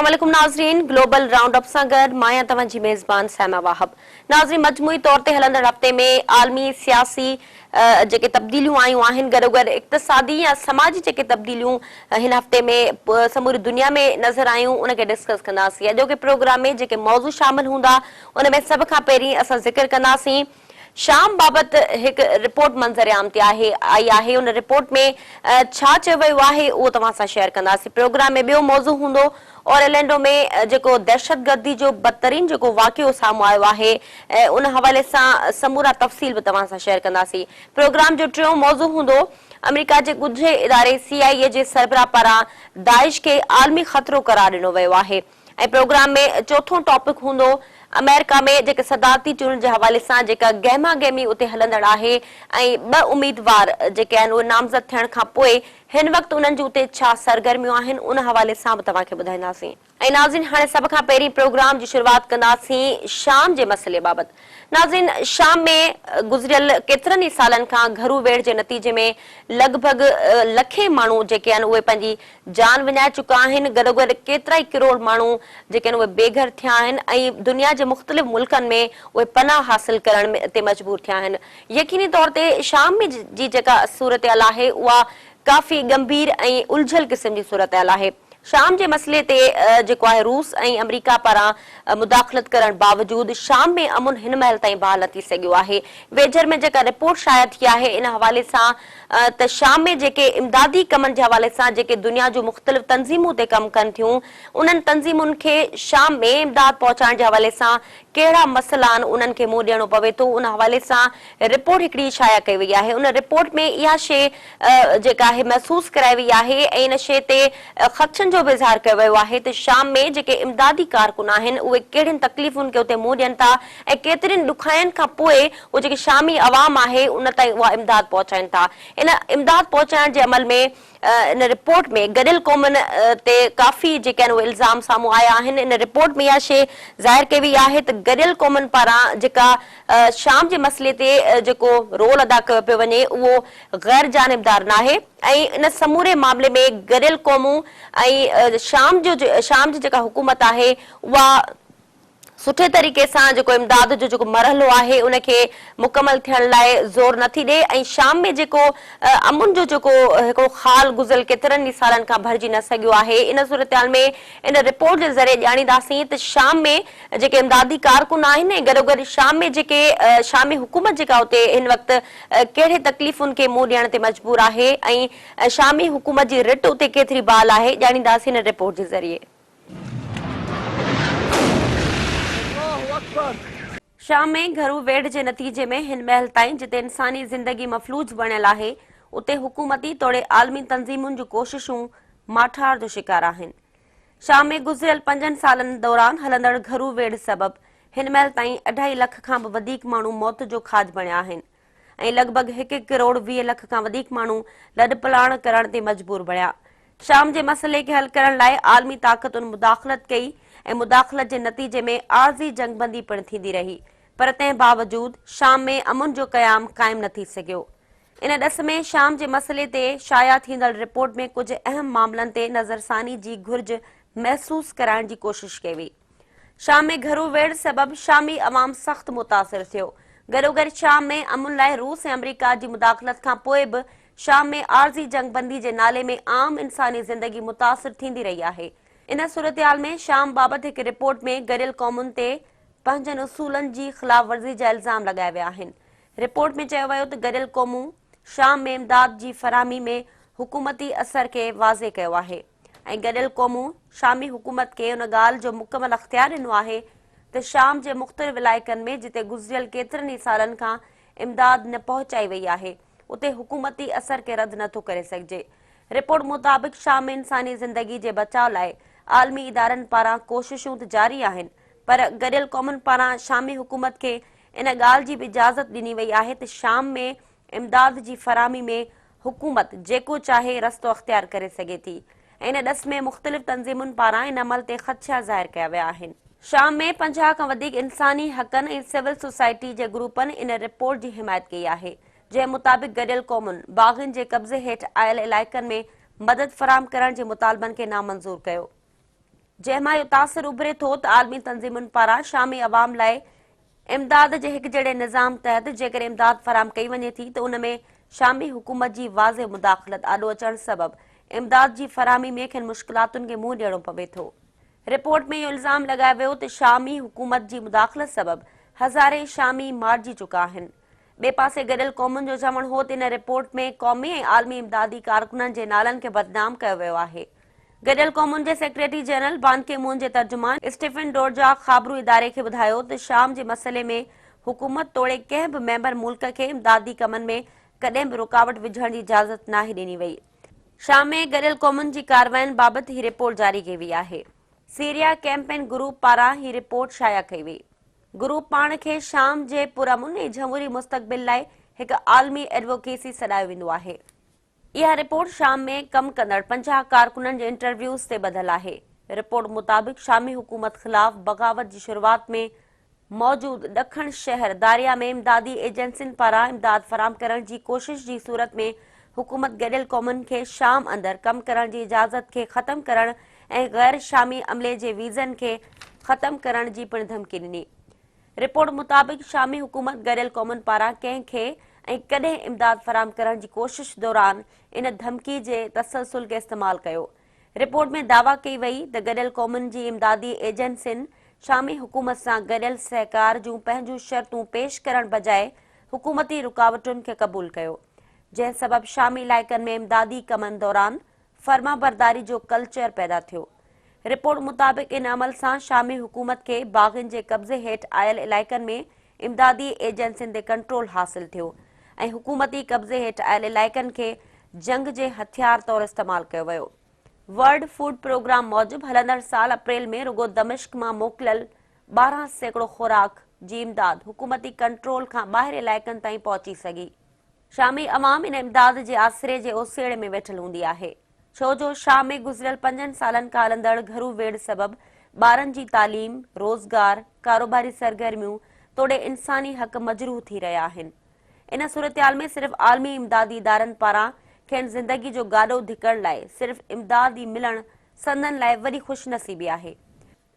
السلام عليڪم ناظرين گلوبل رائونڊ اپ سان گڏ مان آهيان توهان جي ميزبان سائمه واهب ناظرين مجموعي طور تي هلندڙ هفتي ۾ عالمي سياسي جيڪي تبديليون آيون آهن گڏوگڏ اقتصادي يا سماجي جيڪي تبديليون هن هفتي ۾ سموري دنيا ۾ نظر آيون ان کي ڊسڪس ڪنداسين اڄوڪي پروگرام ۾ جيڪي موضوع شامل هوندا ان ۾ سڀ کان پهرين اسان ذڪر ڪنداسين شام بابت هڪ رپورٽ منظر عام تي آهي آئي آهي ان رپورٽ ۾ ڇا چيو ويو آهي اهو توهان سان شيئر ڪنداسين پروگرام ۾ ٻيو موضوع هوندو اورلينڊو ۾ جيڪو دهشتگردي جو بدترين جيڪو واقعو سامهون آيو آهي ان حوالي سان سمورا تفصيل به توهان سان شيئر ڪنداسين پروگرام جو ٽيون موضوع هوندو آمريڪا جي ڳجهي اداري سي آء اي جي سربراهه پاران داعش کي عالمي خطرو قرار ڏنو ويو آهي ۽ پروگرام ۾ چوٿون ٽاپڪ هوندو آمريڪا ۾ جيڪي صدارتي چونڊن جي حوالي سان جيڪا گهما گهمي اتي هلندڙ آهي ۽ ٻه اميدوار جيڪي آهن اهي نامزد ٿيڻ کان پوء هن وقت انهن جون اتي ڇا سرگرميون آهن ان حوالي سان به توهان کي ٻڌائينداسين. ۽ ناظرين هاڻي سڀ کان پهرين پروگرام جي شروعات ڪنداسين شام جي مسئلي بابت. ناظرين شام ۾ گذريل ڪيترن ئي سالن کان گهرو ويڙهه جي نتيجي ۾ لڳ ڀڳ لکين ماڻهو جيڪي آهن اهي پنهنجي جان وڃائي چڪا آهن گڏوگڏ ڪيترائي ڪروڙ ماڻهو جيڪي آهن اهي بي گهر ٿيا آهن ۽ دنيا جي مختلف ملڪن ۾ اهي پناهه حاصل ڪرڻ تي مجبور ٿيا آهن يقيني طور تي شام ۾ جي جيڪا صورتحال آهي اها ڪافي ڳنڀير ۽ الجهيل قسم جي صورتحال آهي. شام جي مسئلي تي جيڪو آهي روس ۽ آمريڪا پاران مداخلت ڪرڻ باوجود شام ۾ امن هن مهل تائين بحال نه ٿي سگهيو آهي. ويجهر ۾ جيڪا رپورٽ شايع ٿي آهي ان حوالي سان ته شام ۾ جيڪي امدادي ڪمن جي حوالي سان جيڪي دنيا جون مختلف تنظيمون اتي ڪم ڪن ٿيون انهن تنظيمن کي شام ۾ امداد پهچائڻ جي حوالي سان ڪهڙا مسئلا آهن انهن کي منهن ڏيڻو پوي ٿو ان حوالي سان رپورٽ هڪڙي شايع ڪئي وئي آهي ان رپورٽ ۾ اها شيء جيڪا آهي محسوس ڪرائي وئي آهي ۽ ان شيء تي خدشن جو به اظهار ڪيو ويو آهي ته شام ۾ جيڪي امدادي ڪارڪن آهن اهي ڪهڙين تڪليفن کي اتي منهن ڏين ٿا ۽ ڪيترين ڏکاين کان پوء اهي جيڪي شامي عوام آهي ان تائين اها امداد پهچائين ٿا ان امداد پهچائڻ جي عمل ۾ ان رپورٽ ۾ گڏيل قومن تي ڪافي جيڪي آهن اهي الزام سامهون آيا آهن. ان رپورٽ ۾ اها شيء ظاهر ڪئي وئي آهي ته گڏيل قومن پاران جيڪا شام جي مسئلي تي جيڪو رول ادا ڪيو پيو وڃي اهو غير جانبدار ناهي ۽ ان سموري معاملي ۾ گڏيل قومون ۽ شام جو شام جي جيڪا حڪومت آهي اها سٺي طريقي سان جيڪو امداد جو جيڪو مرحلو آهي ان کي مڪمل ٿيڻ لاء زور نه ٿي ڏي ۽ شام ۾ جيڪو امن جو جيڪو هڪڙو خال گذريل ڪيترن ئي سالن کان ڀرجي نه سگهيو آهي ان صورتحال ۾ ان رپورٽ جي ذريعي ڄاڻينداسين ته شام ۾ جيڪي امدادي ڪارڪن آهن ۽ گڏوگڏ شام ۾ جيڪي شامي حڪومت جيڪا اتي هن وقت ڪهڙي تڪليفن کي منهن ڏيڻ تي مجبور آهي ۽ شامي حڪومت جي رٽ اتي ڪيتري بحال آهي ڄاڻينداسين ان رپورٽ جي ذريعي. شام ۾ گهرو ويڙهه جي نتيجي ۾ هن مهل تائين جتي انساني زندگي مفلوج بڻيل آهي اتي حڪومتي توڙي عالمي تنظيمن جون ڪوششون ماٺار جو شڪار آهن. شام ۾ گذريل پنجن سالن دوران هلندڙ گهرو ويڙهه سبب هن مهل تائين اڍائي لک کان به وڌيڪ ماڻهو موت جو کاڄ بڻيا آهن. ۽ لڳ ڀڳ هڪ ڪروڙ 20 لک کان وڌيڪ ماڻهو لڏپلاڻ ڪرڻ تي مجبور بڻيا. شام جي مسئلي کي حل ڪرڻ لاء عالمي طاقتن مداخلت ڪئي ۽ مداخلت جي نتيجي ۾ عارضي جنگبندي پڻ ٿيندي رهي پر تنهن باوجود شام ۾ امن جو قيام قائم نه ٿي سگهيو. ان ڏس ۾ شام جي مسئلي تي شايع ٿيندڙ رپورٽ ۾ ڪجهه اهم معاملن تي نظرثاني جي گهرج محسوس ڪرائڻ جي ڪوشش ڪئي وئي. شام ۾ گهرو ويڙهه سبب شامي عوام سخت متاثر ٿيو. گڏوگڏ شام ۾ امن لاء روس ۽ آمريڪا جي مداخلت کان پوء به شام ۾ عارضي جنگبندي جي نالي ۾ عام انساني زندگي متاثر ٿيندي رهي آهي. ان صورتحال ۾ شام بابت هڪ رپورٽ ۾ گڏيل قومن تي پنهنجن اصولن جي خلاف ورزي جا الزام لڳايا ويا آهن. رپورٽ ۾ چيو ويو ته گڏيل قومون شام ۾ امداد جي فراهمي ۾ حڪومتي اثر کي واضح ڪيو آهي. ۽ گڏيل قومون شامي حڪومت کي ان ڳالهه جو مڪمل اختيار ڏنو آهي ته شام جي مختلف علائقن ۾ جتي گذريل ڪيترن ئي سالن کان امداد نه پهچائي وئي آهي اتي حڪومتي اثر کي رد نٿو ڪري سگهجي. رپورٽ مطابق شام ۾ انساني زندگي جي بچاء لاء عالمي ادارن پاران ڪوششون ته جاري آهن پر گڏيل قومن پاران شامي حڪومت کي ان ڳالهه جي به اجازت ڏني وئي آهي ته شام ۾ امداد جي فراهمي ۾ حڪومت جيڪو چاهي رستو اختيار ڪري سگهي ٿي ۽ ان ڏس ۾ مختلف تنظيمن پاران ان عمل تي خدشا ظاهر ڪيا ويا آهن. شام ۾ 50 کان وڌيڪ انساني حقن ۽ سول سوسائٽي جي گروپن ان رپورٽ جي حمايت ڪئي آهي، جنهن مطابق گڏيل قومن باغين جي قبضي هيٺ آيل علائقن ۾ مدد فراهم ڪرڻ جي مطالبن کي نامنظور ڪيو. جنهن مان اهو تاثر اڀري ٿو ته عالمي تنظيمن پاران شامي عوام لاء امداد جي هڪجهڙي نظام تحت جيڪڏهن امداد فراهم ڪئي وڃي ٿي ته ان ۾ شامي حڪومت جي واضح مداخلت آڏو اچڻ سبب امداد جي فراهمي ۾ کين مشڪلاتن کي منهن ڏيڻو پوي ٿو. رپورٽ ۾ اهو الزام لڳايو ويو ته شامي حڪومت جي مداخلت سبب هزارين شامي مارجي چڪا آهن. ٻئي پاسي گڏيل قومن جو چوڻ هو ته ان رپورٽ ۾ قومي ۽ عالمي امدادي ڪارڪنن جي نالن کي بدنام ڪيو ويو آهي. گڏيل قومن جي سيڪريٽري جنرل بان ڪي مون جي ترجمان اسٽيفن ڊورجاڪ خابرو اداري کي ٻڌايو ته شام جي مسئلي ۾ حڪومت توڙي ڪنهن به ميمبر ملڪ کي امدادي ڪمن ۾ ڪڏهن به رڪاوٽ وجهڻ جي اجازت ناهي ڏني وئي. شام ۾ گڏيل قومن جي ڪاررواين بابت هي رپورٽ جاري ڪئي وئي آهي. سيريا ڪيمپين گروپ پاران هي رپورٽ شايع ڪئي وئي. گروپ پاڻ کي شام جي پرامن ۽ جمهوري مستقبل لاء هڪ عالمي ايڊووڪيسي سڏايو ويندو آهي. اها رپورٽ شام ۾ ڪم ڪندڙ 50 ڪارڪنن جي انٽرويوز تي ٻڌل آهي. رپورٽ مطابق شامي حڪومت خلاف بغاوت جي شروعات ۾ موجود ڏکڻ شهر داريا ۾ امدادي ايجنسين پاران امداد فراهم ڪرڻ جي ڪوشش جي صورت ۾ حڪومت گڏيل قومن کي شام اندر ڪم ڪرڻ جي اجازت کي ختم ڪرڻ ۽ غير شامي عملي جي ويزن کي ختم ڪرڻ جي پڻ ڌمڪي ڏني. رپورٽ مطابق شامي حڪومت گڏيل قومن پاران ڪنهن کي ۽ ڪڏهن امداد فراهم ڪرڻ جي ڪوشش دوران ان ڌمڪي جي تسلسل کي استعمال ڪيو. رپورٽ ۾ دعويٰ ڪئي وئي ته گڏيل قومن جي امدادي ايجنسين شامي حڪومت سان گڏيل سهڪار جون پنهنجون شرطون پيش ڪرڻ بجاء حڪومتي رڪاوٽن کي قبول ڪيو، جنهن سبب شامي علائقن ۾ امدادي ڪمن دوران فرمانبرداري جو ڪلچر پيدا ٿيو. رپورٽ مطابق ان عمل سان شامي حڪومت کي باغين جي قبضي هيٺ آيل علائقن ۾ امدادي ايجنسين تي ڪنٽرول حاصل ٿيو ۽ حڪومتي قبضي هيٺ آيل علائقن کي جنگ جي هٿيار طور استعمال ڪيو ويو. ورلڊ فوڊ پروگرام موجب هلندڙ سال اپريل ۾ رڳو دمشق مان موڪليل 12% خوراڪ جي امداد حڪومتي ڪنٽرول کان ٻاهر علائقن تائين پهچي سگهي. شامي عوام ان امداد جي آسري جي اوسيئڙي ۾ ويٺل هوندي آهي. ڇو جو شام ۾ گذريل پنجن سالن کان هلندڙ گهرو ويڙهه سبب ٻارن جي تعليم، روزگار، ڪاروباري سرگرميون توڙي انساني حق مجروح ٿي رهيا آهن. ان صورتحال ۾ صرف عالمي امدادي ادارن پاران کين زندگي جو گاڏو ڌڪڻ لاء صرف امداد ئي ملڻ سندن لاء وڏي خوشنصيبي آهي.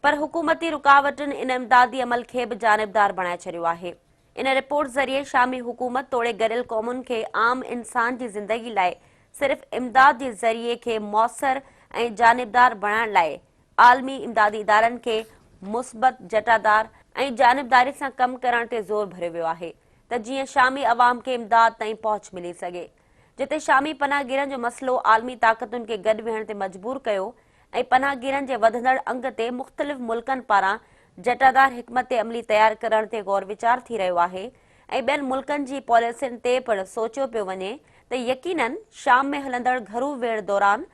پر حڪومتي رڪاوٽن ان امدادي عمل کي به جانبدار بڻائي ڇڏيو آهي. ان رپورٽ ذريعي شامي حڪومت توڙي گڏيل قومن کي عام انسان جي زندگي لاء صرف امداد جي ذريعي کي موثر ۽ جانبدار بڻائڻ لاء عالمي امدادي ادارن کي مثبت، جٽادار ۽ جانبداري سان ڪم ڪرڻ تي زور ڀريو ويو آهي ته جيئن شامي عوام کي امداد تائين پهچ ملي سگهي. جتي شامي پناهگيرن جو مسئلو عالمي طاقتن کي گڏ ويهڻ تي مجبور ڪيو ۽ پناهگيرن جي وڌندڙ انگ تي مختلف ملڪن پاران جٽادار حڪمت عملي تيار ڪرڻ تي غور ويچار ٿي رهيو آهي ۽ ٻين ملڪن جي پاليسين تي پڻ سوچيو پيو وڃي ته يقينن شام ۾ هلندڙ گهرو ويڙهه دوران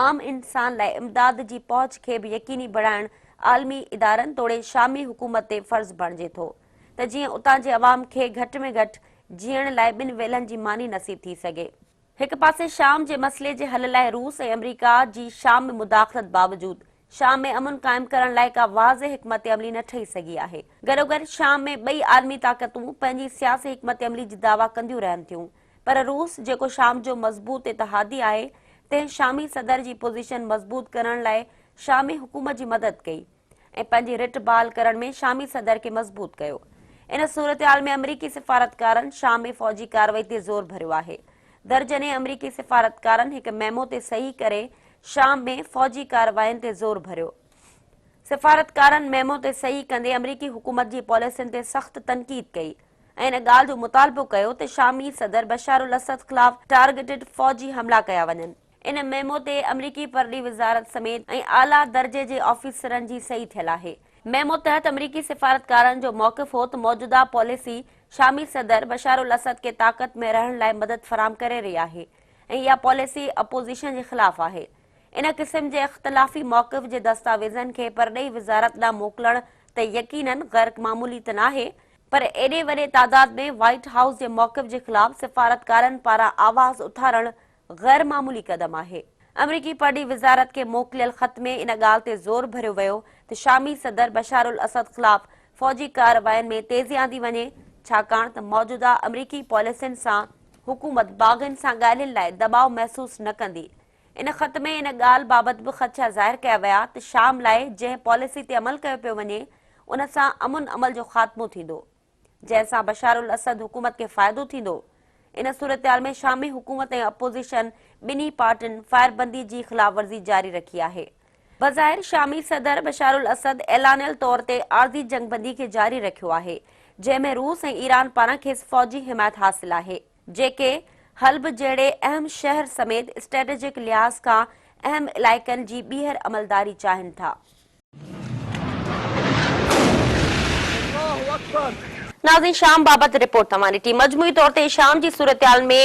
عام انسان لاء امداد جي پهچ کي به يقيني بڻائڻ عالمي ادارن توڙي شامي حڪومت تي فرض بڻجي ٿو ته جيئن اتان جي عوام کي گهٽ ۾ گهٽ جيئڻ لاء ٻن ويلن جي ماني نصيب ٿي سگهي. هڪ پاسي شام جي مسئلي جي حل لاء روس ۽ آمريڪا جي شام ۾ مداخلت باوجود شام ۾ امن قائم ڪرڻ لاء ڪا واضح حڪمت عملي نه ٺهي سگهي آهي. گڏوگڏ شام ۾ ٻئي عالمي طاقتون پنهنجي سياسي حڪمت عملي جي دعويٰ ڪنديون رهن ٿيون پر روس جيڪو شام جو مضبوط اتحادي آهي تنهن شامي صدر جي پوزيشن مضبوط ڪرڻ لاء شامي حڪومت جي مدد ڪئي. ۽ پنهنجي رٽ بحال ڪرڻ ۾ شامي صدر کي مضبوط ڪيو. ان صورتحال ۾ آمريڪي سفارتڪارن شام ۾ فوجي ڪارروائي تي زور ڀريو آهي. درجنين آمريڪي سفارتڪارن هڪ ميمو تي صحيح ڪري شام ۾ فوجي ڪاررواين تي زور ڀريو. سفارتڪارن ميمو تي صحيح ڪندي آمريڪي حڪومت جي پاليسين تي سخت تنقيد ڪئي ۽ ان ڳالهه جو مطالبو ڪيو ته شامي صدر بشار الاسد خلاف ٽارگيٽڊ فوجي حملا ڪيا وڃن. ان ميمو تي آمريڪي پرڏيهي وزارت سميت ۽ اعليٰ درجي جي آفيسرن جي صحيح ٿيل آهي. ميمو تحت آمريڪي سفارتڪارن جو موقف هو ته موجوده پاليسي شامي صدر بشار الاسد کي طاقت ۾ رهڻ لاء مدد فراهم ڪري رهي آهي ۽ اها پاليسي اپوزيشن جي خلاف آهي. ان قسم جي اختلافي موقف جي دستاويزن کي پرڏيهي وزارت ڏانهن موڪلڻ ته يقينن غير معمولي ته ناهي پر ايڏي وڏي تعداد ۾ وائيٽ هائوس جي موقف جي خلاف سفارتڪارن پاران آواز اٿارڻ غير معمولي قدم آهي. آمريڪي پرڏيهي وزارت کي موڪليل خط ۾ ان ڳالهه تي زور ڀريو ويو ته شامي صدر بشار الاسد خلاف فوجي ڪاررواين ۾ تيزي آندي وڃي ڇاڪاڻ ته موجوده آمريڪي پاليسين سان حڪومت باغين سان ڳالهين لاء دٻاء محسوس نه ڪندي. ان خط ۾ ان ڳالهه بابت به خدشا ظاهر ڪيا ويا ته شام لاء جنهن پاليسي تي عمل ڪيو پيو وڃي ان سان امن عمل جو خاتمو ٿيندو جنهن سان بشار الاسد حڪومت کي فائدو ٿيندو. ان صورتحال ۾ شامي حڪومت ۽ اپوزيشن ٻنهي پارٽين فائربندي جي خلاف ورزي جاري رکي آهي. بظاهر شامي صدر بشار الاسد اعلانيل طور تي عارضي جنگبندي کي جاري رکيو آهي جنهن ۾ روس ۽ ايران پاران کيس فوجي حمايت حاصل آهي. جيڪي حلب جهڙي اهم شهر سميت اسٽريٽجڪ لحاظ کان اهم علائقن جي ٻيهر عملداري چاهين ٿا. ناظرين شام بابت رپورٽ توهان ڏٺي. مجموعي طور تي شام جي صورتحال ۾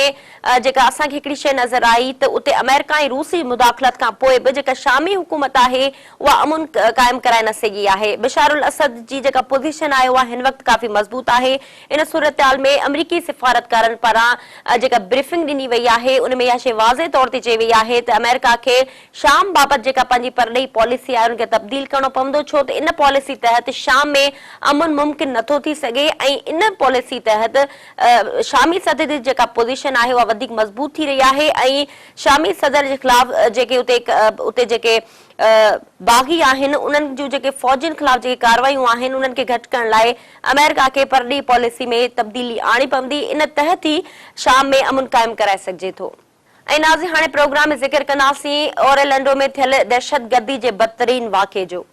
جيڪا اسان کي هڪڙي شيء نظر آئي ته اتي آمريڪا ۽ روسي مداخلت کان پوء به جيڪا شامي حڪومت آهي اها امن قائم ڪرائي نه سگهي آهي. بشار الاسد جي جيڪا پوزيشن آهي اها هن وقت ڪافي مضبوط آهي. ان صورتحال ۾ آمريڪي سفارتڪارن پاران جيڪا بريفنگ ڏني وئي آهي ان ۾ اها شيء واضح طور تي چئي وئي آهي ته آمريڪا کي شام بابت جيڪا پنهنجي پرڏيهي پاليسي آهي ان کي تبديل ڪرڻو پوندو ڇو ته ان پاليسي تحت شام ۾ امن ممڪن نٿو ٿي سگهي ۽ ان پاليسي تحت شامي صدر جي جيڪا پوزيشن آهي اها وڌيڪ مضبوط ٿي رهي آهي ۽ شامي صدر جي خلاف جيڪي اتي اتي جيڪي باغي آهن انهن جون جيڪي فوجين خلاف جيڪي ڪارروايون آهن انهن کي گهٽ ڪرڻ لاء آمريڪا کي پرڏيهي پاليسي ۾ تبديلي آڻي پوندي ان تحت ئي شام ۾ امن قائم ڪرائي سگهجي ٿو. ۽ ناظرين هاڻي پروگرام ۾ ذڪر ڪنداسين اوريلنڊو ۾ ٿيل دهشتگردي جي بدترين واقعي جو.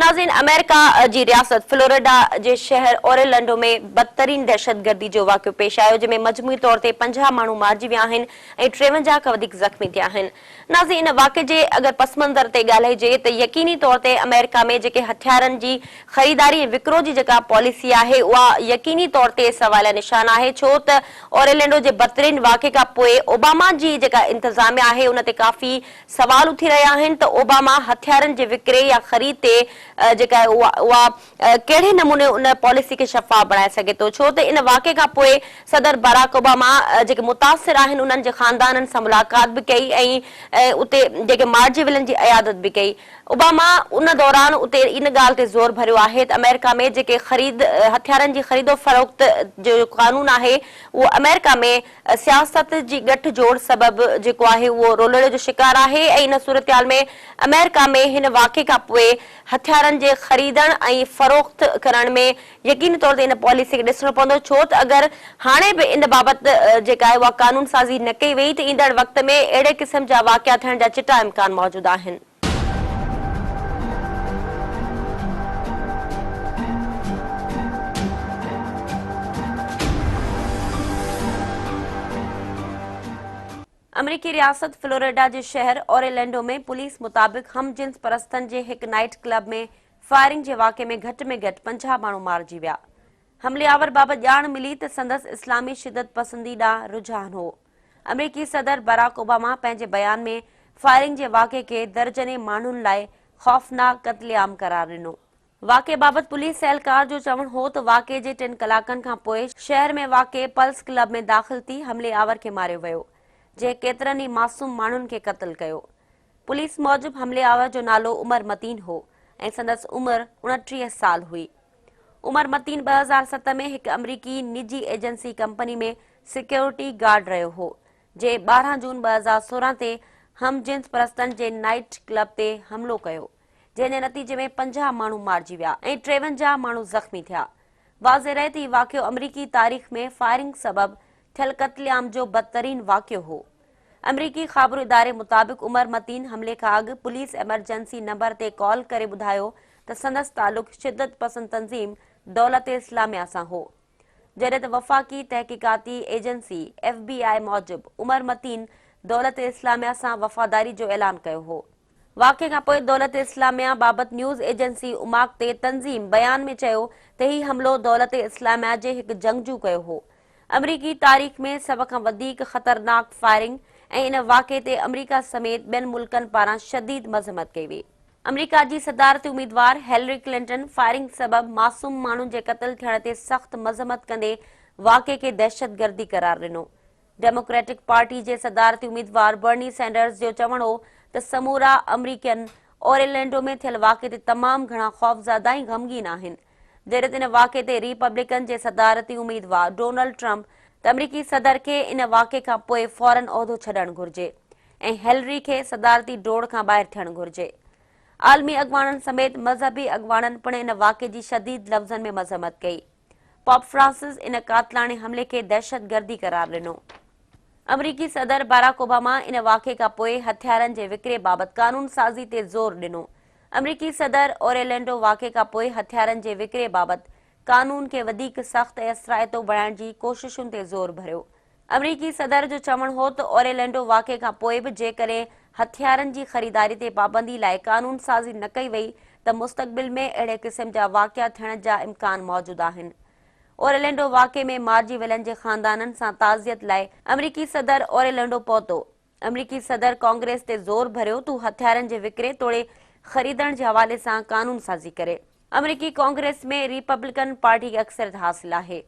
ناظرين آمريڪا جي رياست فلوريڊا جي شهر اوريلنڊو ۾ بدترين دهشتگردي جو واقعو پيش آيو جنهن ۾ مجموعي طور تي 50 ماڻهو مارجي ويا آهن ۽ 53 کان وڌيڪ زخمي ٿيا آهن. ناظرين ان واقعي جي اگر پس منظر تي ڳالهائجي ته يقيني طور تي آمريڪا ۾ جيڪي هٿيارن جي خريداري ۽ وڪرو جي جيڪا پاليسي آهي اها يقيني طور تي سواليه نشان آهي ڇو ته اوريلنڊو جي بدترين واقعي کان پوء اوباما جي جيڪا انتظاميا آهي ان تي ڪافي سوال اٿي رهيا آهن ته اوباما هٿيارن جي وڪري يا خريد تي جيڪا اها ڪهڙي نموني ان پاليسي کي شفاف بڻائي سگهي ٿو ڇو ته ان واقعي کان پوء صدر باراڪ اوباما جيڪي متاثر آهن انهن جي خاندانن سان ملاقات به ڪئي ۽ اتي جيڪي مارجي ويلن جي عيادت به ڪئي اوباما ان دوران اتي ان ڳالهه تي زور ڀريو آهي ته آمريڪا ۾ جيڪي خريد هٿيارن جي خريد و فروخت جو قانون آهي اهو آمريڪا ۾ سياست جي ڳٺ جوڙ سبب جيڪو آهي اهو رولڙي جو شڪار آهي ۽ ان صورتحال ۾ آمريڪا ۾ هن واقعي کان پوء هٿيارن جي خريدڻ ۽ فروخت ڪرڻ ۾ يقيني طور تي ان پاليسي کي ڏسڻو پوندو ڇو ته اگر هاڻي به ان بابت جيڪا آهي اها قانون سازي نه ڪئي وئي ته ايندڙ وقت ۾ اهڙي قسم جا واقعا ٿيڻ جا چٽا امڪان موجود آهن. آمريڪي رياست فلوريڊا جي شهر اوريلينڊو ۾ پوليس مطابق هم جنس پرستن جي هڪ نائيٽ ڪلب ۾ فائرنگ جي واقعي ۾ گهٽ ۾ گهٽ 50 ماڻهو مارجي ويا. حملي آور بابت ڄاڻ ملي ته سندس اسلامي شدت پسندي ڏانهن رجحان هو. آمريڪي صدر باراڪ اوباما پنهنجي بيان ۾ فائرنگ جي واقعي کي درجنين ماڻهن لاء خوفناڪ قتل عام قرار ڏنو. واقعي بابت پوليس اهلڪار جو چوڻ هو ته واقعي جي ٽن ڪلاڪن کان پوء شهر ۾ واقع پلس ڪلب ۾ داخل ٿي حملي آور کي ماريو ويو، جنهن ڪيترن ئي معصوم ماڻهن کي قتل ڪيو. پوليس موجب حملي آور جو نالو عمر متين هو ۽ سندس عمر 29 سال هئي. عمر متين 2007 ۾ هڪ آمريڪي نجي ايجنسي ڪمپني ۾ سيڪيورٽي گارڊ رهيو هو، جنهن 12 جون 2016 تي هم جنس پرستن جي نائيٽ ڪلب تي حملو ڪيو. جنهن جي نتيجي ۾ 50 ماڻهو مارجي ويا ۽ 53 ماڻهو زخمي ٿيا. واضح رهي ته هي واقعو آمريڪي تاريخ ۾ فائرنگ سبب ٿيل قتل عام جو بدترين واقعو هو. آمريڪي خابرو اداري مطابق عمر متين حملي کان اڳ پوليس ايمرجنسي نمبر تي ڪال ڪري ٻڌايو ته سندس تعلق شدت پسند تنظيم دولت اسلاميه سان هو. جڏهن ته وفاقي تحقيقاتي ايجنسي ايف بي آء موجب عمر متين دولت اسلاميه سان وفاداري جو اعلان ڪيو هو. واقعي کانپوء دولت اسلاميه بابت نيوز ايجنسي عماق تي تنظيم بيان ۾ چيو ته هي حملو دولت اسلاميه جي هڪ جنگجو ڪيو هو. آمريڪي تاريخ ۾ سڀ کان وڌيڪ خطرناڪ فائرنگ ۽ ان واقعي تي آمريڪا سميت ٻين ملڪن پاران شديد مذمت ڪئي وئي. آمريڪا جي صدارتي اميدوار هيلري ڪلنٽن فائرنگ سبب معصوم ماڻهن جي قتل ٿيڻ تي سخت مذمت ڪندي واقعي کي دهشتگردي قرار ڏنو. ڊيموڪريٽڪ پارٽي جي صدارتي اميدوار برني سينڊرز جو چوڻ هو ته سمورا آمريڪين اوريلينڊو ۾ ٿيل واقعي تي تمام گهڻا خوفزده ۽ غمگين آهن جڏهن ته ان واقعي تي ريپبلڪن جي صدارتي اميدوار ڊونلڊ ٽرمپ ته آمريڪي صدر کي ان واقعي کان پوء فورن عهدو ڇڏڻ گهرجي. ۽ هيلري کي صدارتي ڊوڙ کان ٻاهر ٿيڻ گهرجي. عالمي اڳواڻن سميت مذهبي اڳواڻن پڻ ان واقعي جي شديد لفظن ۾ مذمت ڪئي. پوپ فرانسس ان قاتلاڻي حملي کي دهشتگردي قرار ڏنو. آمريڪي صدر باراڪ اوباما ان واقعي کان پوء هٿيارن جي وڪري بابت قانون سازي تي زور ڏنو. آمريڪي صدر اوريلينڊو واقعي کان پوء هٿيارن جي وڪري بابت قانون کي وڌيڪ سخت ۽ اثرائتو بڻائڻ جي ڪوششن تي زور ڀريو. آمريڪي صدر جو چوڻ هو ته اوريلينڊو واقعي کان پوء به جيڪڏهن هٿيارن جي خريداري تي پابندي لاء قانون سازي نه ڪئي وئي ته مستقبل ۾ اهڙي قسم جا واقعا ٿيڻ جا امڪان موجود آهن. اوريلينڊو واقعي ۾ مارجي ويلن جي خاندانن سان تعزيت لاء آمريڪي صدر اوريلينڊو پهتو. آمريڪي صدر ڪانگريس تي زور ڀريو ته هو هٿيارن جي وڪري توڙي خريدڻ جي حوالي سان قانون سازي ڪري. آمريڪي ڪانگريس ۾ ريپبلڪن پارٽي کي اڪثريت حاصل آهي.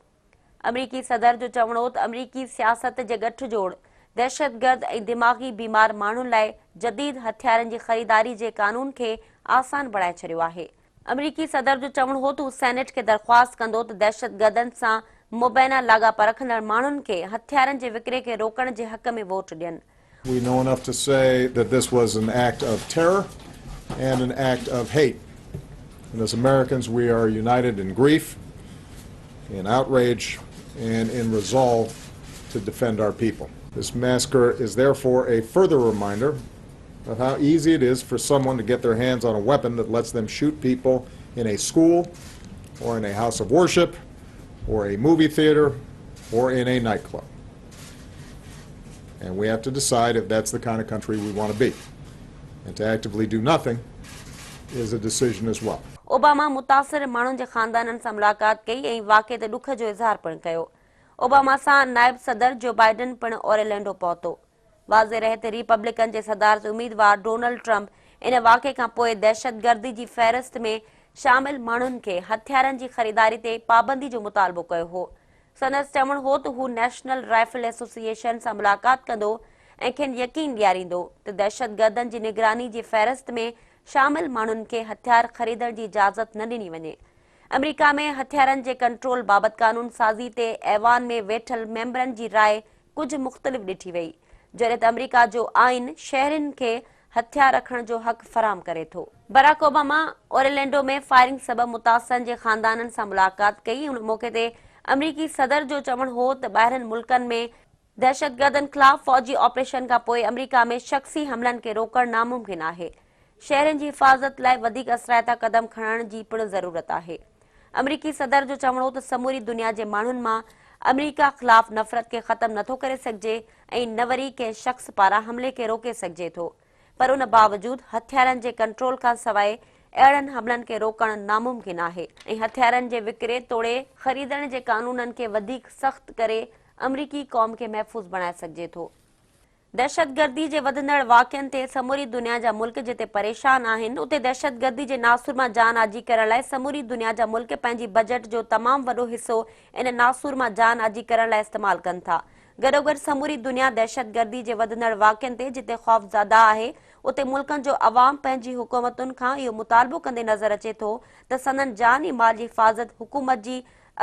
آمريڪي صدر جو چوڻ هو ته آمريڪي سياست جي ڳٺ جوڙ دهشتگرد ۽ دماغي بيمار ماڻهن لاء جديد هٿيارن جي خريداري جي قانون کي آسان بڻائي ڇڏيو آهي. آمريڪي صدر جو چوڻ هو ته هو سينيٽ کي درخواست ڪندو ته دهشتگردن سان مبينا لاڳاپا رکندڙ ماڻهن کي هٿيارن جي وڪري کي روڪڻ جي حق ۾ ووٽ ڏين. We know enough to say that this was an act of terror and an act of hate. And as Americans, we are united in grief, in outrage, and in resolve to defend our people. This massacre is therefore a further reminder of how easy it is for someone to get their hands on a weapon that lets them shoot people in a school or in a house of worship or a movie theater or in a nightclub. And we have to decide if that's the kind of country we want to be. And to actively do nothing is a decision as well. Obama متاثر ماڻهن جي خاندانن سان ملاقات ڪئي ۽ واقعي تي ڏک جو اظهار پڻ ڪيو. اوباما سان نائب صدر جو بائيڊن پڻ اوريلينڊو پهتو. واضح رهي ته ريپبلڪن جي صدارتي اميدوار ڊونلڊ ٽرمپ ان واقعي کان پوء دهشتگردي جي فهرست ۾ شامل ماڻهن کي هٿيارن جي خريداري تي پابندي جو مطالبو ڪيو هو. سندس چوڻ هو ته هو نيشنل رائفل ايسوسيئيشن سان ملاقات ڪندو ۽ کين يقين ڏياريندو ته دهشتگردن جي نگراني جي فهرست ۾ شامل ماڻهن کي هٿيار خريدڻ جي اجازت نه ڏني وڃي. آمريڪا ۾ هٿيارن جي ڪنٽرول بابت قانون سازي تي ايوان ۾ ويٺل ميمبرن جي راء ڪجهه مختلف ڏٺي وئي، جڏهن ته آمريڪا جو آئين شهرين کي هٿيار رکڻ جو حق فراهم ڪري ٿو. براڪ اوباما اورلينڊو ۾ فائرنگ سبب متاثرن جي خاندانن سان ملاقات ڪئي، ان موقعي تي آمريڪي صدر جو چوڻ هو ته ٻاهرين ملڪن ۾ دهشتگردن خلاف فوجي آپريشن کانپوء آمريڪا ۾ شخصي حملن کي روڪڻ ناممڪن آهي، شهرين جي حفاظت لاء وڌيڪ اثرائتا قدم کڻڻ جي پڻ ضرورت آهي. آمريڪي صدر جو چوڻ هو ته سموري دنيا جي ماڻهن مان آمريڪا خلاف نفرت کي ختم نٿو ڪري سگهجي ۽ نه وري ڪنهن شخص پاران حملي کي روڪي سگهجي ٿو پر ان باوجود هٿيارن جي ڪنٽرول کانسواء اهڙن حملن کي روڪڻ ناممڪن آهي ۽ هٿيارن جي وڪري توڙي خريدڻ جي قانونن کي وڌيڪ سخت ڪري آمريڪي قوم کي محفوظ بڻائي سگهجي ٿو. دهشتگردي جي وڌندڙ واقعن تي سموري دنيا جا ملڪ جتي پريشان آهن اتي دهشتگردي جي ناسور مان جان آجي ڪرڻ لاء سموري دنيا جا ملڪ پنهنجي بجيٽ جو تمام وڏو حصو ان ناسور مان جان آجي ڪرڻ لاء استعمال ڪن ٿا. گڏوگڏ سموري دنيا دهشتگردي جي وڌندڙ واقعن تي جتي خوفزده آهي اتي ملڪن جو عوام پنهنجي حڪومتن کان اهو مطالبو ڪندي نظر اچي ٿو ته سندن جان ۽ مال جي حفاظت حڪومت جي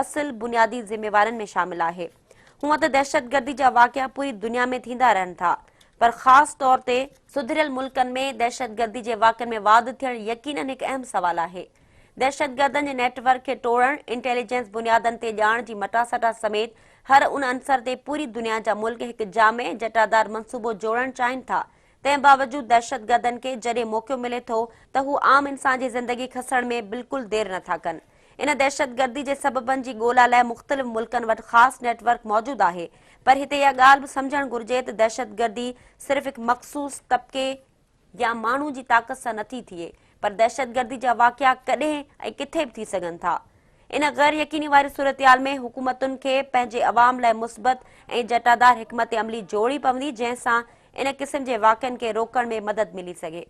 اصل بنيادي ذميوارين ۾ شامل آهي. هونء ته دهشتگردي جا واقعا پوري دنيا ۾ ٿيندا رهن ٿا پر خاص طور تي سڌريل ملڪن ۾ دهشتگردي جي واقعن ۾ واڌ ٿيڻ يقينن هڪ اهم سوال آهي. دهشتگردن جي نيٽ ورڪ کي ٽوڙڻ، انٽيليجنس بنيادن تي ڄاڻ جي مٽاسٽا سميت هر ان عنصر تي پوري دنيا جا ملڪ هڪ جامع ۽ جٽادار منصوبو جوڙڻ چاهين ٿا تنهن باوجود دهشتگردن کي جڏهن موقعو ملي ٿو ته هو عام انسان جي زندگي کسڻ ۾ بلڪل دير نه ٿا ڪن. ان دهشتگردي جي سببن جي ڳولا لاء مختلف ملڪن وٽ خاص نيٽ ورڪ موجود آهي پر هتي اها ڳالهه به سمجهڻ گهرجي ته دهشتگردي صرف هڪ مخصوص طبقي يا ماڻهو جي طاقت سان نٿي ٿئي پر دهشتگردي جا واقعا ڪڏهن ۽ ڪٿي به ٿي سگهن ٿا. ان غير يقيني واري صورتحال ۾ حڪومتن کي پنهنجي عوام لاء مثبت ۽ جٽادار حڪمت عملي جوڙڻي پوندي جنهن سان ان قسم جي واقعن کي روڪڻ ۾ مدد ملي سگهي.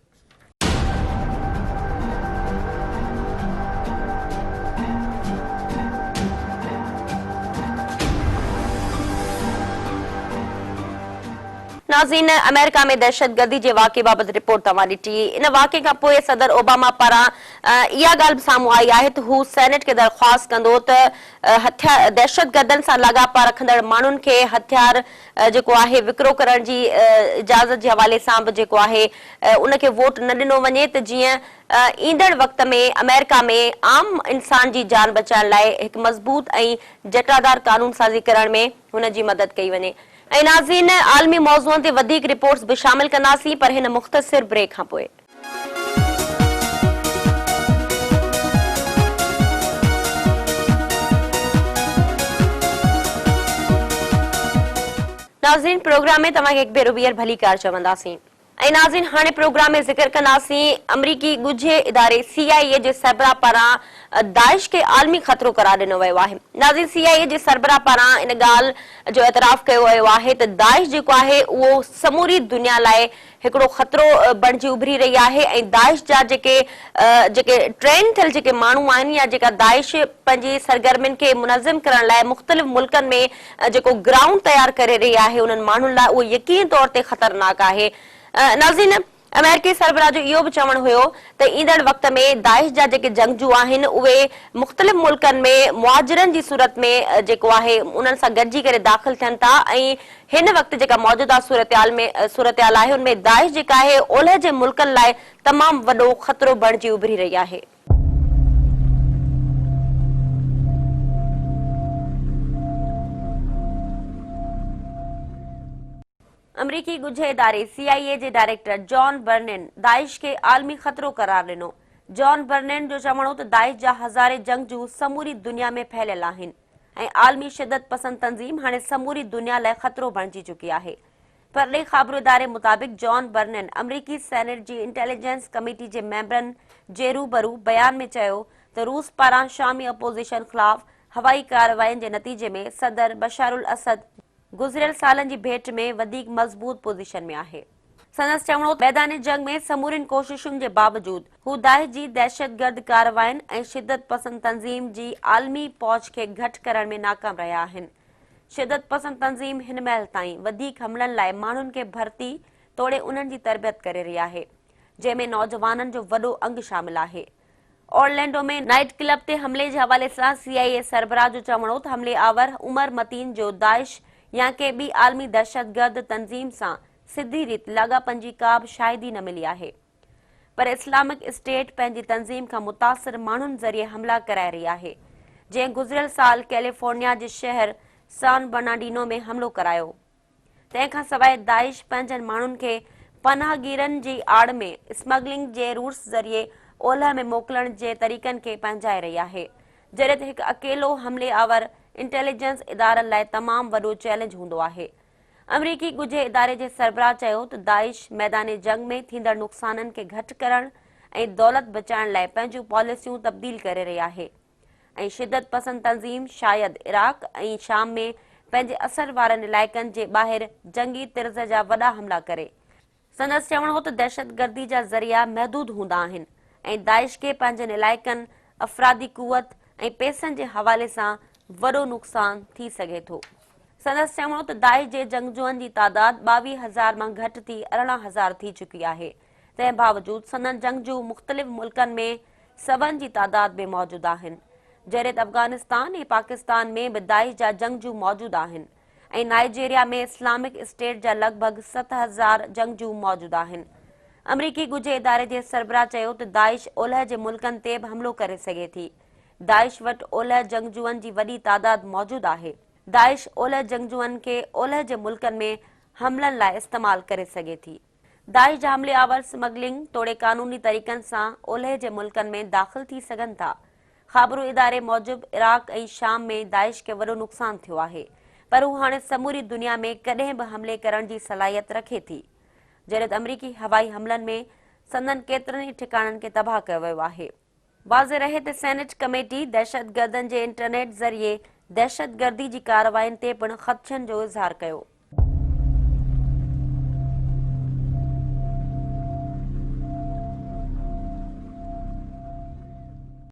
ناظرين آمريڪا ۾ دهشتگردي جي واقعي بابت رپورٽ توهان ڏٺي. ان واقعي کان پوء صدر اوباما پاران اها ڳالهه به سامهون آئي آهي ته هو سينيٽ کي درخواست ڪندو ته دهشتگردن سان لاڳاپا رکندڙ ماڻهن کي هٿيار جيڪو آهي وڪرو ڪرڻ جي اجازت جي حوالي سان به جيڪو آهي ان کي ووٽ نه ڏنو وڃي ته جيئن ايندڙ وقت ۾ آمريڪا ۾ عام انسان جي جان بچائڻ لاء هڪ مضبوط ۽ جٽادار قانونسازي ڪرڻ ۾ هن جي مدد ڪئي وڃي. ۽ ناظرين عالمي موضوعن تي وڌيڪ رپورٽس به شامل ڪنداسين پر هن مختصر بريڪ کان پوء. ناظرين پروگرام ۾ توهان کي هڪ ڀيرو ٻيهر ڀليڪار چونداسين. ۽ ناظرين هاڻي پروگرام ۾ ذڪر ڪنداسين آمريڪي ڳجهي اداري سي آء اي جي سربراهه پاران داعش کي عالمي خطرو قرار ڏنو ويو آهي. ناظرين سي آء اي جي سربراهه پاران ان ڳالهه جو اعتراف ڪيو ويو آهي ته داعش جيڪو آهي اهو سموري دنيا لاء هڪڙو خطرو بڻجي اڀري رهي آهي ۽ داعش جا جيڪي جيڪي ٽرين ٿيل جيڪي ماڻهو آهن يا جيڪا داعش پنهنجي سرگرمين کي منظم ڪرڻ لاء مختلف ملڪن ۾ جيڪو گرائونڊ تيار ڪري رهي آهي انهن ماڻهن لاء اهو يقيني طور تي خطرناڪ آهي. ناظرين آمريڪي سربراهه جو اهو به چوڻ هيو ته ايندڙ وقت ۾ داعش جا جيڪي جنگجو آهن اهي مختلف ملڪن ۾ مهاجرن جي صورت ۾ جيڪو آهي انهن سان گڏجي ڪري داخل ٿين ٿا ۽ هن وقت جيڪا موجوده صورتحال ۾ صورتحال آهي ان ۾ داعش جيڪا آهي اولهه جي ملڪن لاء تمام وڏو خطرو بڻجي اڀري رهي آهي. آمريڪي ڳجهي اداري سي آء اي جي ڊائريڪٽر جان برنين داعش کي عالمي خطرو قرار ڏنو. جان برنين جو چوڻ هو ته داعش جا هزارين جنگجو سموري دنيا ۾ ڦهليل آهن ۽ عالمي شدت پسند تنظيم هاڻي سموري دنيا لاء خطرو بڻجي چڪي آهي. پرڏيهي خابرو اداري مطابق جان برنن آمريڪي سينيٽ جي انٽيليجنس ڪميٽي جي ميمبرن جي روبرو بيان ۾ چيو ته روس پاران شامي اپوزيشن خلاف هوائي ڪاررواين جي نتيجي ۾ صدر بشار الاسد گذريل سالن جي ڀيٽ ۾ وڌيڪ مضبوط پوزيشن ۾ آهي. سندس چوڻ هو ته ميدان جنگ ۾ سمورين ڪوششن جي باوجود هو داعش جي دهشتگرد ڪاررواين ۽ شدت پسند تنظيم جي عالمي پهچ کي گهٽ ڪرڻ ۾ ناڪام رهيا آهن. شدت پسند تنظيم هن مهل تائين وڌيڪ حملن لاء ماڻهن کي ڀرتي توڙي انهن جي تربيت ڪري رهي آهي، جنهن ۾ نوجوانن جو وڏو انگ شامل آهي. اورلينڊو ۾ نائيٽ ڪلب تي حملي جي حوالي سان سي آء اي سربراهه جو چوڻ هو ته حملي آور عمر متين جو داعش يا ڪنهن ٻي عالمي دهشتگرد تنظيم سان سڌي ريت لاڳاپن جي ڪا به شاهدي نه ملي آهي. پر اسلامڪ اسٽيٽ پنهنجي تنظيم کان متاثر ماڻهن ذريعي حملا ڪرائي رهي آهي، جنهن گذريل سال ڪيليفورنيا جي شهر سان برنارڊينو ۾ حملو ڪرايو. تنهن کان سواء داعش پنهنجن ماڻهن کي پناهگيرن جي آڙ ۾ اسمگلنگ جي روٽس ذريعي اولهه ۾ موڪلڻ جي طريقن کي پنهنجائي رهي آهي، جڏهن ته هڪ اڪيلو حملي آور انٽيليجنس ادارن لاء تمام وڏو چئلينج هوندو آهي. آمريڪي ڳجهي اداري جي سربراهه چيو ته داعش ميدان جنگ ۾ ٿيندڙ نقصانن کي گهٽ ڪرڻ ۽ دولت بچائڻ لاء پنهنجون پاليسيون تبديل ڪري رهي آهي ۽ شدت پسند تنظيم شايد عراق ۽ شام ۾ پنهنجي اثر وارن علائقن جي ٻاهر جنگي طرز جا وڏا حملا ڪري. سندس چوڻ هو ته دهشتگردي جا ذريعا محدود هوندا آهن ۽ داعش کي پنهنجن علائقن، افرادي قوت ۽ پئسن جي حوالي سان وڏو نقصان ٿي سگهي ٿو. سندس چوڻ هو ته داعش جي جنگجوئن جي تعداد 22 هزار مان گهٽ ٿي 18 هزار ٿي چڪي آهي، تنهن باوجود سندن جنگجو مختلف ملڪن ۾ سون جي تعداد ۾ موجود آهن، جڏهن ته افغانستان ۽ پاڪستان ۾ به داعش جا جنگجو موجود آهن. ۽ نائيجيريا ۾ اسلامڪ اسٽيٽ جا لڳ ڀڳ 7000 جنگجو موجود آهن. آمريڪي ڳجهي اداري جي سربراهه چيو ته داعش اولهه جي ملڪن تي به حملو ڪري سگهي ٿي. داعش وٽ اولهه جنگجوئن جي وڏي تعداد موجود آهي. داعش اولهه جنگجوئن کي اولهه جي ملڪن ۾ حملن لاء استعمال ڪري سگهي ٿي. داعش جا حملي آور سمگلنگ توڙي قانوني طريقن سان اولهه جي ملڪن ۾ داخل ٿي سگهن ٿا. خابرو اداري موجب عراق ۽ شام ۾ داعش کي وڏو نقصان ٿيو آهي پر هو هاڻي سموري دنيا ۾ ڪڏهن به حملي ڪرڻ جي صلاحيت رکي ٿي جڏهن ته آمريڪي هوائي حملن ۾ سندن ڪيترن ئي ٺڪاڻن کي تباهه ڪيو ويو آهي. واضح رهي ته سينيٽ ڪميٽي دهشتگردن جي انٽرنيٽ ذريعي دهشتگردي جي ڪاررواين تي پڻ خدشن جو اظهار ڪيو.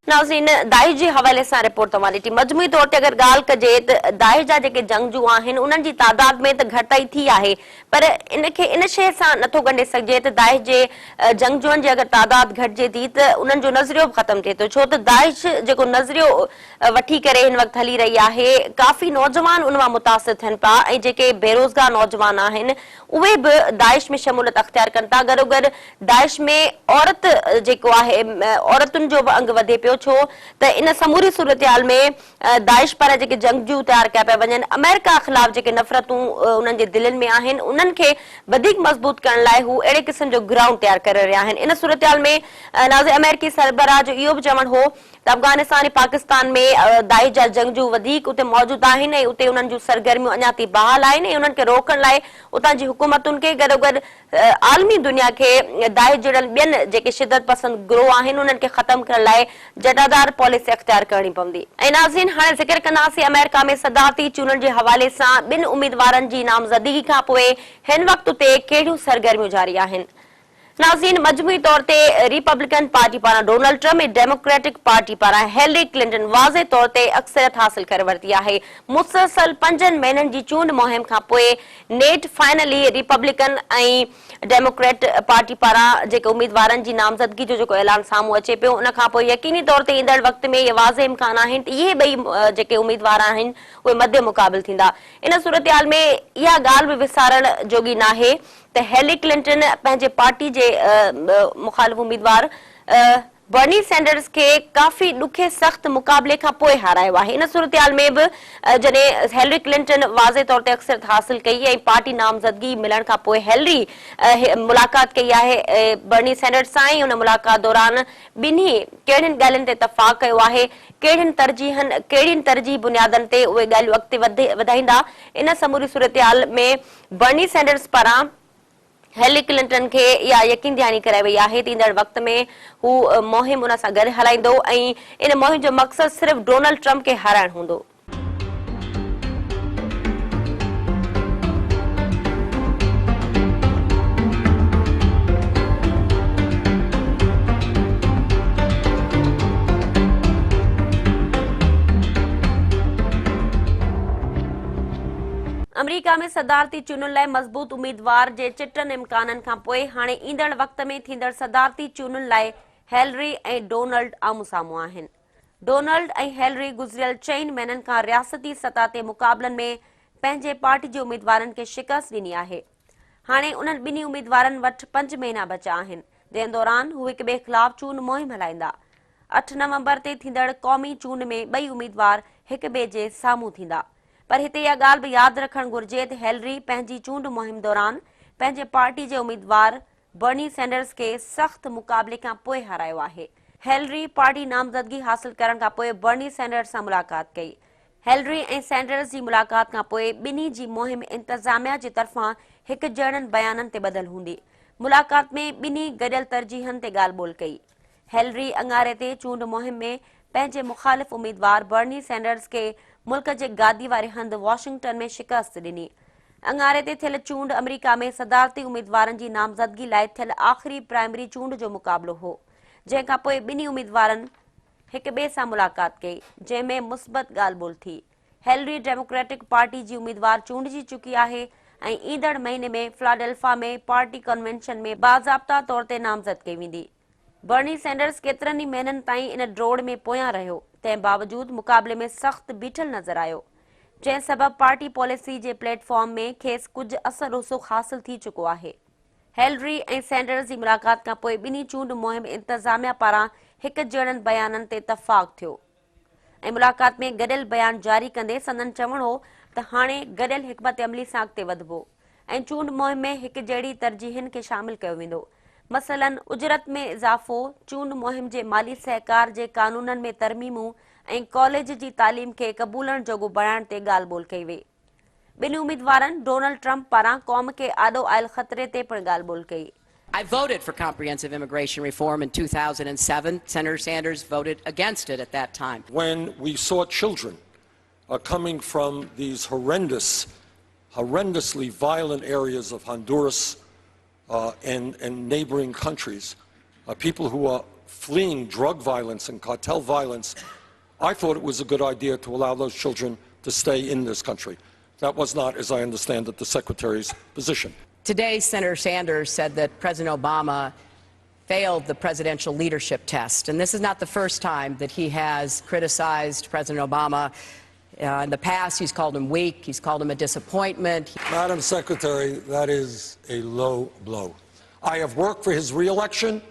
ناظرين داعش جي حوالي سان رپورٽ توهان ڏٺي. مجموعي طور تي اگر ڳالهه ڪجي ته داعش جا جيڪي جنگجو آهن انهن جي تعداد ۾ ته گهٽتائي ٿي آهي پر ان کي ان شيء سان نٿو ڳنڍي سگهجي ته داعش جي جنگجوئن جي اگر تعداد گهٽجي ٿي ته انهن جو نظريو به ختم ٿئي ٿو ڇو ته داعش جيڪو نظريو وٺي ڪري هن وقت هلي رهي آهي ڪافي نوجوان ان مان متاثر ٿين پيا ۽ جيڪي بيروزگار نوجوان آهن اهي به داعش ۾ شموليت اختيار ڪن ٿا گڏوگڏ داعش ۾ عورت جيڪو آهي عورتن جو به انگ وڌي پيو ڇو ته ان سموري صورتحال ۾ داعش پاران جيڪي جنگجو تيار ڪيا پيا وڃن آمريڪا خلاف جيڪي نفرتون انهن جي دلين ۾ آهن انهن کي وڌيڪ مضبوط ڪرڻ لاء هو اهڙي قسم جو گرائونڊ تيار ڪري رهيا آهن ان صورتحال ۾ ناظر آمريڪي سربراهه جو اهو به چوڻ هو ته افغانستان ۽ پاڪستان ۾ داعش جا جنگجو وڌيڪ اتي موجود آهن ۽ اتي انهن جون سرگرميون اڃا تائين بحال آهن ۽ انهن کي روڪڻ لاء اتان جي حڪومتن کي گڏوگڏ عالمي دنيا کي داعش جهڙن ٻين جيڪي شدت پسند گروهه آهن انهن کي ختم ڪرڻ لاء جٽادار پاليسي اختيار ڪرڻي پوندي. ۽ ناظرين هاڻي ذڪر ڪنداسين آمريڪا ۾ صدارتي چونڊن جي حوالي سان ٻن اميدوارن جي نامزدگي کانپوء هن وقت اتي ڪهڙيون سرگرميون جاري آهن. ناظرين مجموعي طور تي ريپبلڪن پارٽي پاران ڊونلڊ ٽرمپ ۽ ڊيموڪريٽڪ پارٽي پاران هيلري ڪلنٽن واضح طور تي اڪثريت حاصل ڪري ورتي آهي. مسلسل پنجن مهينن جي چونڊ مهم کانپوء نيٺ فائنلي ريپبلڪن ۽ ڊيموڪريٽ پارٽي پاران جيڪي اميدوارن جي نامزدگي جو جيڪو اعلان سامهون اچي پيو ان کانپوء يقيني طور تي ايندڙ وقت ۾ اهي واضح امڪان آهن ته اهي ٻئي جيڪي اميدوار آهن اهي مد مقابل ٿيندا. ان صورتحال ۾ اها ڳالهه به وسارڻ جوڳي ناهي ته هيلري ڪلنٽن پنهنجي پارٽي جي مخالف اميدوار برني سينڊرز کي ڪافي ڏکي سخت مقابلي کان پوء هارايو آهي. ان صورتحال ۾ به جڏهن هيلري ڪلنٽن واضح طور تي اڪثريت حاصل ڪئي ۽ پارٽي نامزدگي ملڻ کان پوء هيلري ملاقات ڪئي آهي برني سينڊرز سان ۽ ان ملاقات دوران ٻنهي ڪهڙين ڳالهين تي اتفاق ڪيو آهي، ڪهڙين ترجيحن ڪهڙين ترجيحي بنيادن تي اهي ڳالهيون اڳتي وڌائيندا، ان سموري صورتحال ۾ برني سينڊرز پاران هيلري ڪلنٽن کي اها يقين دهاني ڪرائي وئي آهي ته ايندڙ وقت ۾ هو مهم ان سان گڏ هلائيندو ۽ ان مهم جو مقصد صرف ڊونلڊ ٽرمپ کي هارائڻ هوندو. آمريڪا ۾ صدارتي چونڊن لاء مضبوط اميدوار جي چٽن امڪانن کان پوء هاڻي ايندڙ وقت ۾ ٿيندڙ صدارتي چونڊن لاء هيلري ۽ ڊونلڊ آمهون سامهون آهن. ڊونلڊ ۽ هيلري گذريل چئن مهينن کان رياستي سطح تي مقابلن ۾ پنهنجي پارٽي جي اميدوارن کي شڪست ڏني آهي. هاڻي انهن ٻنهي اميدوارن وٽ پنج مهينا بچيا آهن، جنهن دوران هو هڪ ٻئي خلاف چونڊ مهم هلائيندا. اٺ نومبر تي ٿيندڙ قومي چونڊ ۾ ٻئي اميدوار هڪ ٻئي جي سامهون ٿيندا. پر هتي اها ڳالهه به ياد رکڻ گهرجي ته هيلري پنهنجي چونڊ مهم دوران پنهنجي پارٽي جي اميدوار برني سينڊرز کي سخت مقابلي کان پوء هارايو آهي. هيلري پارٽي نامزدگي حاصل ڪرڻ کان پوء برني سينڊرز سان ملاقات ڪئي. هيلري ۽ سينڊرز جي ملاقات کان پوء ٻنهي جي مهم انتظاميا جي طرفان هڪجهڙن بيانن تي ٻڌل هوندي. ملاقات ۾ ٻنهي گڏيل ترجيحن تي ڳالهه ٻولهه ڪئي. هيلري اڱاري تي چونڊ مهم ۾ پنهنجي مخالف اميدوار برني سينڊرز کي ملڪ جي گادي واري هنڌ واشنگٽن ۾ شڪست ڏني. اڱاري تي ٿيل چونڊ آمريڪا ۾ صدارتي اميدوارن جي نامزدگي لاء ٿيل آخري پرائمري چونڊ جو مقابلو هو، جنهن کانپوء ٻنهي اميدوارن هڪ ٻئي سان ملاقات ڪئي، جنهن ۾ مثبت ڳالهه ٻولهه ٿي. هيلري ڊيموڪريٽڪ پارٽي جي اميدوار چونڊجي چڪي آهي ۽ ايندڙ مهيني ۾ فلاڊيلفا ۾ پارٽي ڪنوينشن ۾ باضابطا طور تي نامزد ڪئي ويندي. برني سينڊرز ڪيترن ئي مهينن تائين ان ڊوڙ ۾ پويان رهيو، تنهن باوجود مقابلي ۾ سخت بيٺل نظر آيو، جنهن سبب پارٽي پاليسي جي پليٽ فارم ۾ کيس ڪجهه اثر رسوخ حاصل ٿي چڪو آهي. هيلري ۽ سينڊرز جي ملاقات کانپوء ٻنهي چونڊ مهم انتظاميا پاران هڪ جهڙن بيانن تي اتفاق ٿيو. ۽ ملاقات ۾ گڏيل بيان جاري ڪندي سندن چوڻ هو ته هاڻي گڏيل حڪمت عملي سان اڳتي وڌبو ۽ چونڊ مهم ۾ هڪجهڙي ترجيحن کي شامل ڪيو ويندو مثلاً اجرت ۾ اضافو، چونڊ مهم جي مالي سهڪار جي قانونن ۾ ترميمون ۽ ڪاليج جي تعليم کي قبولڻ جوڳو بڻائڻ تي ڳالهه ٻولهه ڪئي وئي. ٻنهي اميدوارن ڊونلڊ ٽرمپ پاران قوم کي آڏو آيل خطري تي پڻ ڳالهه ٻولهه ڪئي. I voted for comprehensive immigration reform in 2007. Senator Sanders voted against it at that time. When we saw children coming from these horrendous, horrendously violent areas of Honduras and neighboring countries, people who are fleeing drug violence and cartel violence, I thought it was a good idea to allow those children to stay in this country. That was not, as I understand it, the Secretary's position. Today, Senator Sanders said that President Obama failed the presidential leadership test. And this is not the first time that he has criticized President Obama. In the past, he's called him weak. He's called him a disappointment. Madam Secretary, that is a low blow. I have worked for his reelection,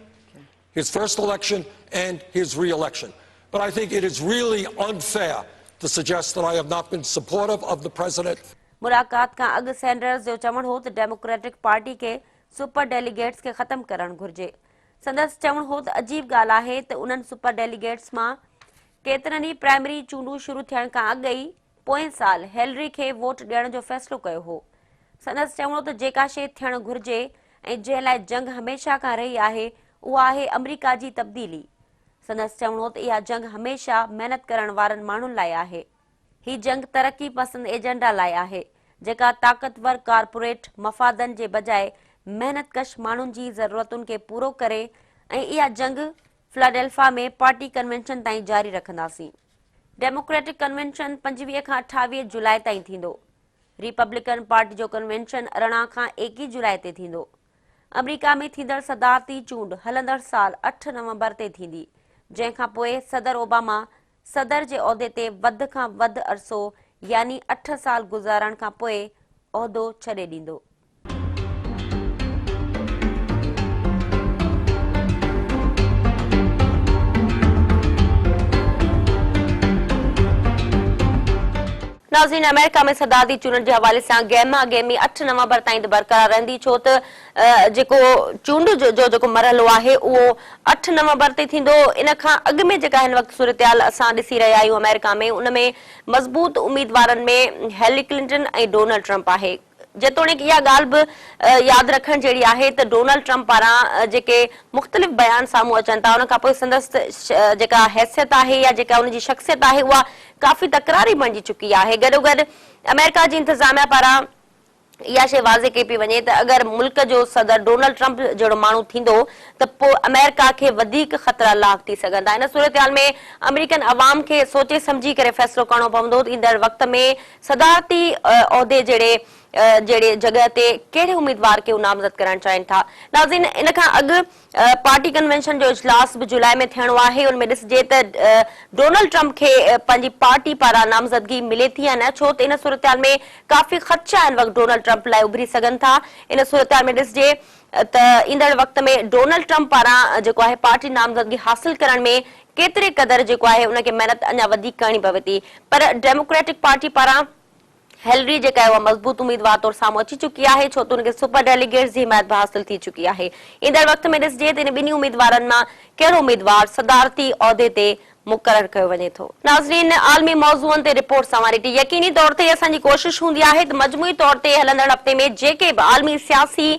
his first election, and his reelection. But I think it is really unfair to suggest that I have not been supportive of the president. ملاقات کان اڳ Sanders جو چوڻ هو ته democratic party کي super delegates کي ختم ڪرڻ گهرجي. سندس چوڻ هو ته عجيب ڳالهه آهي ته انهن سپر ڊيليگيٽس مان ڪيترن ئي پرائمري چونڊون شروع ٿيڻ کان اڳ ئي پوئين سال هيلري کي ووٽ ڏيڻ جو فيصلو ڪيو هو. سندس چوڻ هو ته جيڪا شيء ٿيڻ گهرجي ۽ جنهن لاء جنگ هميشه کان رهي آهي اها آهي آمريڪا جي تبديلي. سندس چوڻ هو ته اها جنگ هميشه محنت ڪرڻ وارن ماڻهن لاء آهي. هي جنگ ترقي پسند ايجنڊا لاء آهي، جيڪا طاقتور ڪارپوريٽ مفادن جي بجاء محنت ڪش ماڻهن جي ضرورتن کي پورو ڪري ۽ اها جنگ فلاڊيلفا ۾ پارٽي ڪنوينشن تائين جاري رکنداسين. ڊيموڪريٽڪ ڪنوينشن 25 کان 28 جولاء تائين ٿيندو. ريپبلڪن پارٽي جو ڪنوينشن 18 کان 21 جولاء تي ٿيندو. آمريڪا ۾ ٿيندڙ صدارتي چونڊ هلندڙ سال 8 نومبر تي ٿيندي، جنهن کان پوء صدر اوباما صدر جي عهدي تي وڌ کان وڌ عرصو يعني اٺ سال گذارڻ کان پوء عهدو ڇڏي ڏيندو. ناظرين آمريڪا ۾ صدارتي چونڊن جي حوالي سان گهما گهمي 8 نومبر تائين ته برقرار رهندي ڇو ته جيڪو چونڊ جو جيڪو مرحلو آهي اهو 8 نومبر تي ٿيندو ان کان اڳ ۾ جيڪا هن وقت صورتحال اسان ڏسي رهيا آهيون آمريڪا ۾ ان ۾ مضبوط اميدوارن ۾ هيلري ڪلنٽن ۽ ڊونلڊ ٽرمپ آهي جيتوڻيڪ اها ڳالهه به ياد رکڻ جهڙي آهي ته ڊونلڊ ٽرمپ پاران جيڪي مختلف بيان سامهون اچن ٿا ان کانپوء سندس جيڪا حيثيت آهي يا جيڪا ان جي شخصيت آهي اها ڪافي تڪراري بڻجي چڪي آهي گڏوگڏ آمريڪا جي انتظاميا پاران اها شيء واضح ڪئي پئي وڃي ته اگر ملڪ جو صدر ڊونلڊ ٽرمپ جهڙو ماڻهو ٿيندو ته پوء آمريڪا کي وڌيڪ خطرا لاحق ٿي سگهن ٿا ان صورتحال ۾ آمريڪن عوام کي سوچي سمجهي ڪري فيصلو ڪرڻو پوندو ته ايندڙ وقت ۾ صدارتي عهدي جهڙي جهڙي جڳهه تي ڪهڙي اميدوار کي هو نامزد ڪرڻ چاهين ٿا. ناظرين ان کان اڳ پارٽي ڪنوينشن جو اجلاس به جولاء ۾ ٿيڻو آهي ان ۾ ڏسجي ته ڊونلڊ ٽرمپ کي پنهنجي پارٽي پاران نامزدگي ملي ٿي يا نه ڇو ته ان صورتحال ۾ ڪافي خدشا هن وقت ڊونلڊ ٽرمپ لاء اڀري سگهن ٿا ان صورتحال ۾ ڏسجي ته ايندڙ وقت ۾ ڊونلڊ ٽرمپ پاران جيڪو آهي پارٽي نامزدگي حاصل ڪرڻ ۾ ڪيتري قدر جيڪو آهي ان کي محنت اڃا وڌيڪ ڪرڻي پوي ٿي پر ڊيموڪريٽڪ پارٽي پاران هيلري جيڪا آهي اها مضبوط اميدوار طور سامهون اچي چڪي آهي ڇو ته ان کي سپر ڊيليگيٽس جي حمايت به حاصل ٿي چڪي آهي ايندڙ وقت ۾ ڏسجي ته ان ٻنهي اميدوارن مان ڪهڙو اميدوار صدارتي عهدي تي مقرر ڪيو وڃي ٿو. ناظرين عالمي موضوعن تي رپورٽ سنواري ٽي يقيني طور تي اسان جي ڪوشش هوندي آهي ته مجموعي طور تي هلندڙ هفتي ۾ جيڪي به عالمي سياسي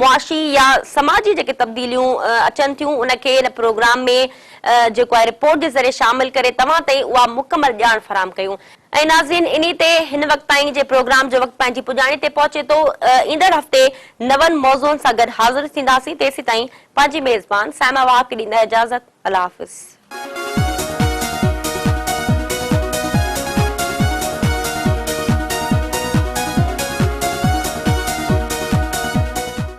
معاشي يا سماجي جيڪي تبديليون اچن ٿيون ان کي هن پروگرام ۾ جيڪو آهي رپورٽ جي ذريعي شامل ڪري توهان تائين اها مڪمل ڄاڻ فراهم ڪيون ۽ ناظرين انهي تي هن وقت تائين جي پروگرام جو وقت پنهنجي پڄاڻي تي پهچي ٿو ايندڙ هفتي نون موضوعن سان گڏ حاضر ٿينداسين تيسيتائين پنهنجي ميزبان صائمه وهاب کي ڏيندا اجازت الله حافظ.